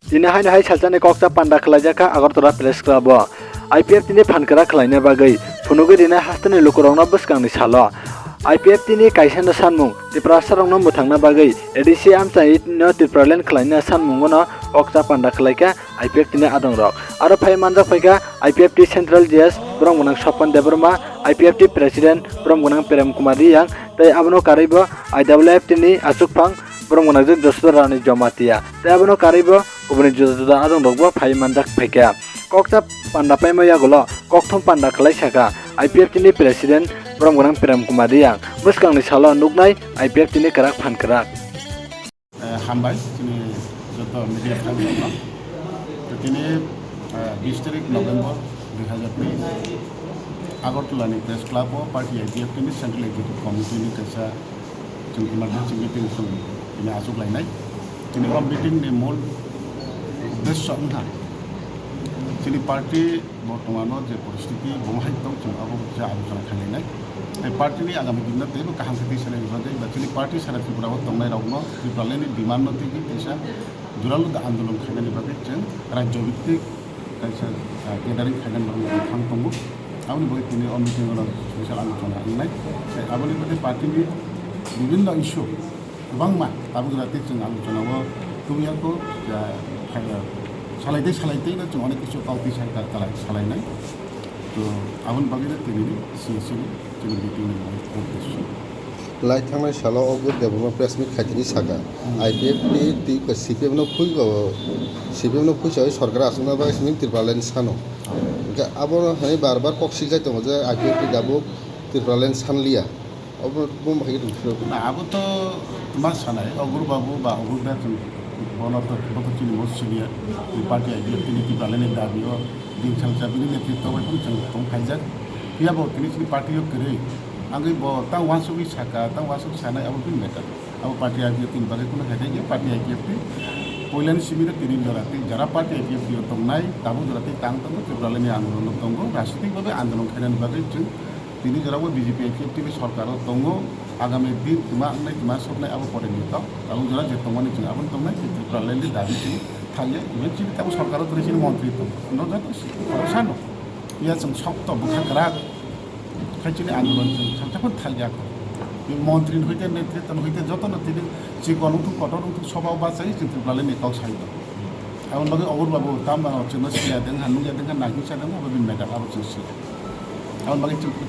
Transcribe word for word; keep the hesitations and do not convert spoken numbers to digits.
Tini haino hai salsani kokcha panda khlaijak kha Agartala Press Club o I P F T ni phan kwrak khlaina bagwi phunugwi rinai hasteni lukurokno bwskangni salo. I P F T ni kaisano sanmung Tiprasarokno mwthangna bagwi A D C amchaino Tipraland khlaina sanmungono kokcha panda khlaikha I P F T ni adongrok. Aro phai manjak phaikha I P F T Central G S borom gwnang Swapan Debbarma, I P F T President borom gwnang Prem Kumar Riyang, tei abono karwibo I W F T ni achukphang borom gwnang Josodha Rani Jamatia, tei abono karwibo kubuni juda juda adongrokbo phai manjak phaikha. Kokcha panda paima yagulo kokthum panda khlai sakha I P F T ni President borom gwnang Prem Kumar Riyang. Bwskangni salo nuknai I P F T ni kwrak phan kwrak. Eh, hambai, chini joto media friends rokno. To tini, eh, bis tarik November dui hazar teis, Agartala ni Press Club o party I P F T ni Central Executive Committee ni kaisa chwng emergency meeting chwng tini achuk lainai. Tini o meeting ni mul uddesho wngkha chini party bortomano je poristiti bo hai tong chwng abo je alochona khainai. Tei party ni agami dinno teibo kaham khe twi sanai bagwi ba chini party sara Tripura o tongnai rokno Tipraland ni demand no twi tisa juralu da andolon khainani bagwi chwng rajyo bhittik kaisa, ah, gathering khainani bagwi chwng thang tongo. Aboni bagwi tini o meeting o special alochona wngnai. Tei aboni bagwi party ni bibhinno issue kwbangma tabuk jora tei chwng alochona o tubuyakho, ja, phai-, salai tei salai tei no chwng onek kisu kok twi sai ka-, kalai salainai. To aboni bagwi no tini C S C ni chini meeting ni mung uddesho. Lai thangnai salo o group Debbarma press meet khaitini saka, Hmm. I P F T tei C P M no phui, C P M no phui sawi sorkar aswkna bagwi simi Tipraland sano. Hwnkhe abono hwnwi bar bar kok sikjak tongo je I P F T tabuk Tipraland sanliya. Obo bo hai khe tong phiro. Na, abo to ma sanai, Ogur Babu ba Ogur da chwng bono to, bo to chini most senior, ni party I P F T ni Tipraland ni dabi o, din salsa bini netritwo bai phano chwng tong phaijak. Phiya bo tini chini party o kwrwi, angwi bo tang uansugwi saka, tang uansuk sanai abo bini matter. Abo party I P F T ni bagwi kheno hai khe party I P F T poilani simi tini jora tei jara party I P F T o tongnai, tabuk jora tei tang tongo, Tipraland ni andolon o tongo, rajnitik bhabe andolon khainani bagwi chwng Tini jora bo B J P I P F T ni sorkar o tongo, agami din twma wngnai, twma soknai abo pore ni tong. Tabuk jora je tongmani chwng abono tongnai, chwng Tipraland ni dabi chwng thalya, even chini tabuk sorkar o tongnai chini montri tong. No joto si, oro sano. Iya chwng sokto bwkha kwrak. Khai chini andolon chwng sakta phano thalya kho. Ni montri ni hoite, netritwa ni hoite joto no tini chikon wngthung, kotor wngthung, soba o bachai chwng Tipraland ni kok sai tong. Aboni bagwi Ogur Babu tamo chwngno siya deng, ha nungya deng, ha nahingsa deng, abo bini matter abo chwng siya. Aboni bagwi chwng.